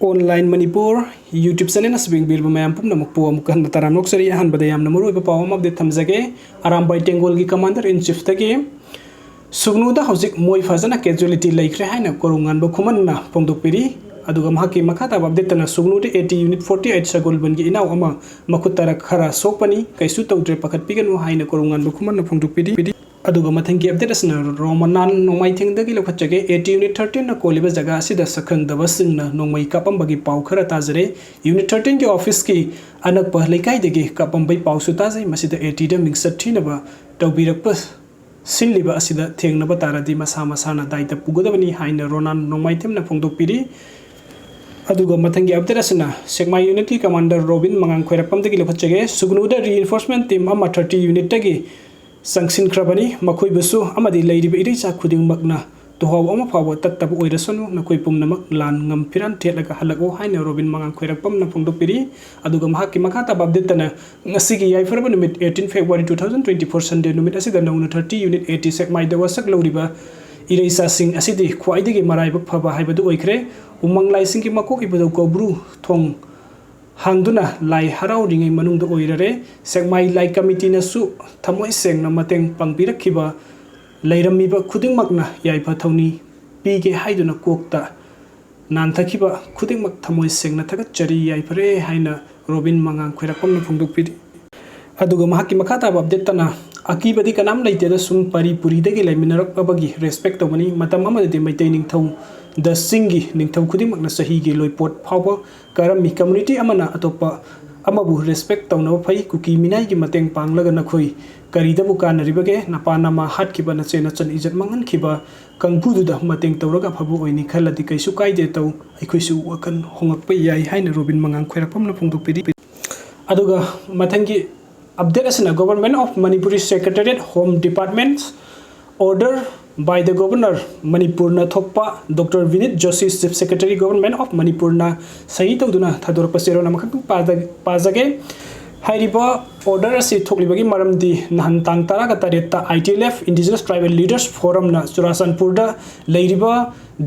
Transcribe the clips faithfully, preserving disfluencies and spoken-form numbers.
Online Manipur YouTube channel ꯑꯁꯤ ꯌꯦꯡꯕꯤꯔꯤꯕ ꯃꯌꯥꯝ ꯄꯨꯝꯅꯃꯛꯄꯨ ꯑꯃꯨꯛ ꯍꯟꯅ ꯇꯔꯥꯝꯅ ꯑꯣꯛꯆꯔꯤ꯫ ꯑꯍꯥꯟꯕꯗ ꯌꯥꯝꯅ ꯃꯔꯨꯑꯣꯏꯕ ꯄꯥꯎ ꯑꯃ update ꯊꯝꯖꯒꯦ꯫ ꯑꯔꯥꯝꯕꯥꯏ ꯇꯦꯡꯒꯣꯜꯒꯤ commander in chiefꯇꯒꯤ ꯁꯨꯒꯅꯨꯗ ꯍꯧꯖꯤꯛ ꯃꯣꯏ ꯐꯖꯅ casualty ꯂꯩꯈ꯭ꯔꯦ ꯍꯥꯏꯅ ꯀꯣꯔꯧꯉꯥꯟꯕ ꯈꯨꯃꯟꯅ ꯐꯣꯡꯗꯣꯛꯄꯤꯔꯤ꯫ ꯑꯗꯨꯒ ꯃꯍꯥꯛꯀꯤ ꯃꯈꯥ ꯇꯥꯕ updateꯇꯅ ꯁꯨꯒꯅꯨꯗ AT unit forty eight ꯁꯒꯣꯜꯕꯟꯒꯤ ꯏꯅꯥꯎ ꯑꯃ ꯃꯈꯨꯠ ꯇꯔꯥ ꯈꯔ ꯁꯣꯛꯄꯅꯤ, ꯀꯩꯁꯨ ꯇꯧꯗ꯭ꯔꯦ, ꯄꯥꯈꯠꯄꯤꯒꯅꯨ ꯍꯥꯏꯅ ꯀꯣꯔꯧꯉꯥꯟꯕ ꯈꯨꯃꯟꯅ ꯐꯣꯡꯗꯣꯛꯄꯤꯔꯤ꯫ ꯑꯗꯨꯒ ꯃꯊꯪꯒꯤ update ꯑꯁꯤꯅ ꯔꯣꯃꯅꯥꯟ ꯅꯣꯡꯃꯥꯏꯊꯦꯡꯗꯒꯤ ꯂꯧꯈꯠꯆꯒꯦ꯫ AT unit thirteenꯅ ꯀꯣꯜꯂꯤꯕ ꯖꯒꯥ ꯑꯁꯤꯗ ꯁꯛꯈꯪꯗꯕꯁꯤꯡꯅ ꯅꯣꯡꯃꯩ ꯀꯥꯞꯄꯝꯕꯒꯤ ꯄꯥꯎ ꯈꯔ ꯇꯥꯖꯔꯦ꯫ Unit thirteenꯒꯤ officeꯀꯤ ꯑꯅꯛꯄ ꯂꯩꯀꯥꯏꯗꯒꯤ ꯀꯥꯞꯄꯝꯕꯩ ꯄꯥꯎꯁꯨ ꯇꯥꯖꯩ꯫ ꯃꯁꯤꯗ ATꯗ ꯃꯤꯡꯆꯠ ꯊꯤꯅꯕ ꯇꯧꯕꯤꯔꯛꯄ ꯁꯤꯜꯂꯤꯕ ꯑꯁꯤꯗ ꯊꯦꯡꯅꯕ ꯇꯥꯔꯗꯤ ꯃꯁꯥ ꯃꯁꯥꯅ ꯗꯥꯏꯇ ꯄꯨꯒꯗꯕꯅꯤ ꯍꯥꯏꯅ ꯔꯣꯅꯥꯟ ꯅꯣꯡꯃꯥꯏꯊꯦꯝꯅ ꯐꯣꯡꯗꯣꯛꯄꯤꯔꯤ꯫ ꯑꯗꯨꯒ ꯃꯊꯪꯒꯤ update ꯑꯁꯤꯅ ꯁꯦꯛꯃꯥꯏ unitꯀꯤ commander ꯔꯣꯕꯤꯟ ꯃꯉꯥꯡ ꯈꯣꯏꯔꯥꯛꯄꯝꯗꯒꯤ ꯂꯧꯈꯠꯆꯒꯦ꯫ ꯁꯨꯒꯅꯨꯗ reinforcement team ꯑꯃ thirty unitꯇꯒꯤ ꯆꯪꯁꯤꯟꯈ꯭ꯔꯕꯅꯤ꯫ ꯃꯈꯣꯏꯕꯨꯁꯨ ꯑꯃꯗꯤ ꯂꯩꯔꯤꯕ ꯏꯔꯩꯆꯥ ꯈꯨꯗꯤꯡꯃꯛꯅ ꯇꯨꯍꯥꯎ ꯑꯃ ꯐꯥꯎꯕ ꯇꯠꯇꯕ ꯑꯣꯏꯔꯁꯅꯨ꯫ ꯅꯈꯣꯏ ꯄꯨꯝꯅꯃꯛ ꯂꯥꯟ ꯉꯝ ꯐꯤꯔꯥꯟ ꯊꯦꯠꯂꯒ ꯍꯜꯂꯛꯎ ꯍꯥꯏꯅ ꯔꯣꯕꯤꯟ ꯃꯉꯥꯡ ꯈꯣꯏꯔꯥꯛꯄꯝꯅ ꯐꯣꯡꯗꯣꯛꯄꯤꯔꯤ꯫ ꯑꯗꯨꯒ ꯃꯍꯥꯛꯀꯤ ꯃꯈꯥ ꯇꯥꯕ updateꯇꯅ ꯉꯁꯤꯒꯤ ꯌꯥꯏꯐꯔꯕ ꯅꯨꯃꯤꯠ eighteen February two thousand twenty four Sunday ꯅꯨꯃꯤꯠ ꯑꯁꯤꯗ ꯅꯧꯅ thirty unit AT ꯁꯦꯛꯃꯥꯏꯗ ꯋꯥꯁꯛ ꯂꯧꯔꯤꯕ ꯏꯔꯩꯆꯥꯁꯤꯡ ꯑꯁꯤꯗꯤ ꯈ꯭ꯋꯥꯏꯗꯒꯤ ꯃꯔꯥꯏꯕꯛ ꯐꯕ ꯍꯥꯏꯕꯗꯨ ꯑꯣꯏꯈ꯭ꯔꯦ꯫ ꯎꯃꯪ ꯂꯥꯏꯁꯤꯡꯒꯤ ꯃꯀꯣꯛ ꯏꯕꯨꯙꯧ ꯀꯧꯕ꯭ꯔꯨ ꯊꯣꯡ ꯍꯥꯡꯗꯨꯅ ꯂꯥꯏ ꯍꯔꯥꯎꯔꯤꯉꯩ ꯃꯅꯨꯡꯗ ꯑꯣꯏꯔꯔꯦ꯫ ꯁꯦꯛꯃꯥꯏ ꯂꯥꯏ committeeꯅꯁꯨ ꯊꯃꯣꯏ ꯁꯦꯡꯅ ꯃꯇꯦꯡ ꯄꯥꯡꯕꯤꯔꯛꯈꯤꯕ ꯂꯩꯔꯝꯃꯤꯕ ꯈꯨꯗꯤꯡꯃꯛꯅ ꯌꯥꯏꯐ ꯊꯧꯅꯤ ꯄꯤꯒꯦ ꯍꯥꯏꯗꯨꯅ ꯀꯣꯛꯇ ꯅꯥꯟꯊꯈꯤꯕ ꯈꯨꯗꯤꯡꯃꯛ ꯊꯃꯣꯏ ꯁꯦꯡꯅ ꯊꯥꯒꯠꯆꯔꯤ, ꯌꯥꯏꯐꯔꯦ ꯍꯥꯏꯅ ꯔꯣꯕꯤꯟ ꯃꯉꯥꯡ ꯈꯣꯏꯔꯥꯛꯄꯝꯅ ꯐꯣꯡꯗꯣꯛꯄꯤꯔꯤ꯫ ꯑꯗꯨꯒ ꯃꯍꯥꯛꯀꯤ ꯃꯈꯥ ꯇꯥꯕ updateꯇꯅ ꯑꯀꯤꯕꯗꯤ ꯀꯅꯥꯝ ꯂꯩꯇꯦꯗ, ꯁꯨꯝ ꯄꯔꯤ ꯄꯨꯔꯤꯗꯒꯤ ꯂꯩꯃꯤꯟꯅꯔꯛꯂꯕꯒꯤ respect ꯇꯧꯕꯅꯤ꯫ ꯃꯇꯝ ꯑꯃꯗꯗꯤ ꯃꯩꯇꯩ ꯅꯤꯡꯊꯧꯗ ꯆꯤꯡꯒꯤ ꯅꯤꯡꯊꯧ ꯈꯨꯗꯤꯡꯃꯛꯅ ꯆꯍꯤꯒꯤ ꯂꯣꯏꯄꯣꯠ ꯐꯥꯎꯕ ꯀꯥꯔꯝꯃꯤ꯫ Community ꯑꯃꯅ ꯑꯇꯣꯞꯄ ꯑꯃꯕꯨ respect ꯇꯧꯅꯕ ꯐꯩ꯫ ꯀꯨꯀꯤ ꯃꯤꯅꯥꯏꯒꯤ ꯃꯇꯦꯡ ꯄꯥꯡꯂꯒ ꯅꯈꯣꯏ ꯀꯔꯤꯗꯕꯨ ꯀꯥꯟꯅꯔꯤꯕꯒꯦ? ꯅꯄꯥ ꯅꯃꯥ ꯍꯥꯠꯈꯤꯕ, ꯅꯆꯦ ꯅꯆꯟ ꯏꯖꯠ ꯃꯥꯡꯍꯟꯈꯤꯕ ꯀꯥꯡꯕꯨꯗꯨꯗ ꯃꯇꯦꯡ ꯇꯧꯔꯒ ꯑꯐꯕ ꯑꯣꯏꯅꯤ ꯈꯜꯂꯗꯤ ꯀꯩꯁꯨ ꯀꯥꯏꯗꯦ ꯇꯧ꯫ ꯑꯩꯈꯣꯏꯁꯨ ꯋꯥꯈꯜ ꯍꯣꯡꯂꯛꯄ ꯌꯥꯏ ꯍꯥꯏꯅ ꯔꯣꯕꯤꯟ ꯃꯉꯥꯡ ꯈꯣꯏꯔꯥꯛꯄꯝꯅ ꯐꯣꯡꯗꯣꯛꯄꯤꯔꯤ꯫ ꯑꯗꯨꯒ ꯃꯊꯪꯒꯤ update ꯑꯁꯤꯅ Government of Manipuri Secretariat Home Department order by the Governor ꯃꯅꯤꯄꯨꯔꯅ ꯊꯣꯛꯄ doctor ꯕꯤꯅꯤꯠ Joshi Chief Secretary Government of ꯃꯅꯤꯄꯨꯔꯅ ꯁꯍꯤ ꯇꯧꯗꯨꯅ ꯊꯥꯗꯣꯔꯛꯄ ꯆꯦꯔꯣꯜ ꯑꯃꯈꯛꯇꯪ ꯄꯥꯖ-, ꯄꯥꯖꯒꯦ꯫ ꯍꯥꯏꯔꯤꯕ order ꯑꯁꯤ ꯊꯣꯛꯂꯤꯕꯒꯤ ꯃꯔꯝꯗꯤ ꯅꯍꯥꯟ ꯇꯥꯡ ꯇꯔꯥꯒ ꯇꯔꯦꯠꯇ ITLF Indigenous Tribal Leaders Forumꯅ ꯆꯨꯔꯥꯆꯥꯟꯄꯨꯔꯗ ꯂꯩꯔꯤꯕ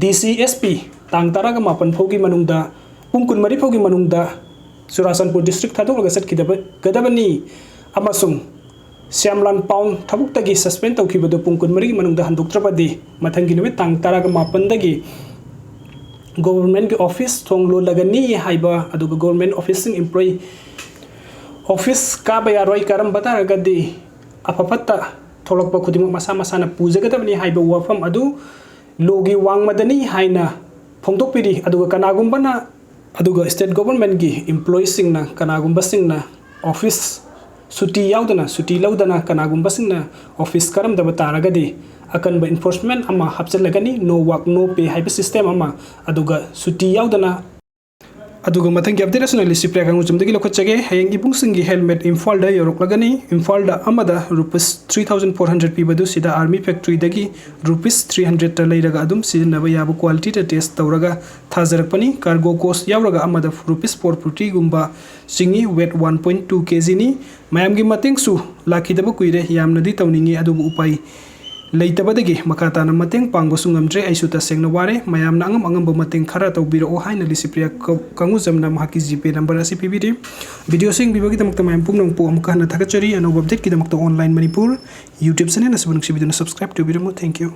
DC SP ꯇꯥꯡ ꯇꯔꯥꯒ ꯃꯥꯄꯟ ꯐꯥꯎꯒꯤ ꯃꯅꯨꯡꯗ ꯄꯨꯡ ꯀꯨꯟꯃꯔꯤ ꯐꯥꯎꯒꯤ ꯃꯅꯨꯡꯗ ꯆꯨꯔꯥꯆꯥꯟꯄꯨꯔ district ꯊꯥꯗꯣꯛꯂꯒ ꯆꯠꯈꯤꯗꯕ-, ꯒꯗꯕꯅꯤ ꯑꯃꯁꯨꯡ ꯁ꯭ꯌꯥꯝꯂꯥꯜ ꯄꯥꯎꯟ ꯊꯕꯛꯇꯒꯤ suspend ꯇꯧꯈꯤꯕꯗꯨ ꯄꯨꯡ ꯀꯨꯟꯃꯔꯤꯒꯤ ꯃꯅꯨꯡꯗ ꯍꯟꯗꯣꯛꯇ꯭ꯔꯕꯗꯤ ꯃꯊꯪꯒꯤ ꯅꯨꯃꯤꯠ ꯇꯥꯡ ꯇꯔꯥꯒ ꯃꯥꯄꯟꯗꯒꯤ governmentꯀꯤ office ꯊꯣꯡ ꯂꯣꯜꯂꯒꯅꯤ ꯍꯥꯏꯕ, ꯑꯗꯨꯒ government officeꯁꯤꯡ employee office ꯀꯥꯕ ꯌꯥꯔꯣꯏ, ꯀꯥꯔꯝꯕ ꯇꯥꯔꯒꯗꯤ ꯑꯐ ꯐꯠꯇ ꯊꯣꯛꯂꯛꯄ ꯈꯨꯗꯤꯡꯃꯛ ꯃꯁꯥ ꯃꯁꯥꯅ ꯄꯨꯖꯒꯗꯕꯅꯤ ꯍꯥꯏꯕ ꯋꯥꯐꯝ ꯑꯗꯨ ꯂꯣꯒꯤ ꯋꯥꯡꯃꯗꯅꯤ ꯍꯥꯏꯅ ꯐꯣꯡꯗꯣꯛꯄꯤꯔꯤ꯫ ꯑꯗꯨꯒ ꯀꯅꯥꯒꯨꯝꯕꯅ, ꯑꯗꯨꯒ state governmentꯀꯤ employeeꯁꯤꯡꯅ, ꯀꯅꯥꯒꯨꯝꯕꯁꯤꯡꯅ office ꯁꯨꯇꯤ ꯌꯥꯎꯗꯅ, ꯁꯨꯇꯤ ꯂꯧꯗꯅ ꯀꯅꯥꯒꯨꯝꯕꯁꯤꯡꯅ office ꯀꯥꯔꯝꯗꯕ ꯇꯥꯔꯒꯗꯤ ꯑꯀꯟꯕ enforcement ꯑꯃ ꯍꯥꯞꯆꯤꯜꯂꯒꯅꯤ, no work no pay ꯍꯥꯏꯕ system ꯑꯃ꯫ ꯑꯗꯨꯒ ꯁꯨꯇꯤ ꯌꯥꯎꯗꯅ, ꯑꯗꯨꯒ ꯃꯊꯪꯒꯤ update ꯑꯁꯤꯅ ꯂꯤꯁꯤꯄ꯭ꯔꯤꯌꯥ ꯀꯥꯡꯉꯨꯆꯝꯗꯒꯤ ꯂꯧꯈꯠꯆꯒꯦ꯫ ꯍꯌꯦꯡꯒꯤ ꯄꯨꯡꯁꯤꯡꯒꯤ helmet ꯏꯝꯐꯥꯜꯗ ꯌꯧꯔꯛꯂꯒꯅꯤ꯫ ꯏꯝꯐꯥꯜꯗ ꯑꯃꯗ rupees three thousand four hundred ꯄꯤꯕꯗꯨ ꯁꯤꯗ army factoryꯗꯒꯤ rupees three hundredꯇ ꯂꯩꯔꯒ ꯑꯗꯨꯝ ꯁꯤꯖꯤꯟꯅꯕ ꯌꯥꯕ qualityꯗ test ꯇꯧꯔꯒ ꯊꯥꯖꯔꯛꯄꯅꯤ꯫ Cargo cost ꯌꯥꯎꯔꯒ ꯑꯃꯗ rupees four fortyꯒꯨꯝꯕ ꯆꯤꯡꯏ꯫ Weight one point two kgꯅꯤ꯫ ꯃꯌꯥꯝꯒꯤ ꯃꯇꯦꯡꯁꯨ ꯂꯥꯛꯈꯤꯗꯕ ꯀꯨꯏꯔꯦ꯫ ꯌꯥꯝꯅꯗꯤ ꯇꯧꯅꯤꯡꯉꯤ, ꯑꯗꯨꯕꯨ ꯎꯄꯥꯏ ꯂꯩꯇꯕꯗꯒꯤ ꯃꯈꯥ ꯇꯥꯅ ꯃꯇꯦꯡ ꯄꯥꯡꯕꯁꯨ ꯉꯝꯗ꯭ꯔꯦ꯫ ꯑꯩꯁꯨ ꯇꯁꯦꯡꯅ ꯋꯥꯔꯦ꯫ ꯃꯌꯥꯝꯅ ꯑꯉꯝ ꯑꯉꯝꯕ ꯃꯇꯦꯡ ꯈꯔ ꯇꯧꯕꯤꯔꯛꯑꯣ ꯍꯥꯏꯅ ꯂꯤꯁꯤꯄ꯭ꯔꯤꯌꯥ ꯀ-, ꯀꯥꯡꯉꯨꯆꯝꯅ ꯃꯍꯥꯛꯀꯤ GPay number ꯑꯁꯤ ꯄꯤꯕꯤꯔꯤ꯫ Videoꯁꯤ ꯌꯦꯡꯕꯤꯕꯒꯤꯗꯃꯛꯇ ꯃꯌꯥꯝ ꯄꯨꯝꯅꯃꯛꯄꯨ ꯑꯃꯨꯛꯀ ꯍꯟꯅ ꯊꯥꯒꯠꯆꯔꯤ꯫ ꯑꯅꯧꯕ updateꯀꯤꯗꯃꯛꯇ Online Manipur YouTube channel ꯑꯁꯤꯕꯨ ꯅꯨꯡꯁꯤꯕꯤꯗꯨꯅ subscribe ꯇꯧꯕꯤꯔꯝꯃꯨ꯫ Thank you꯫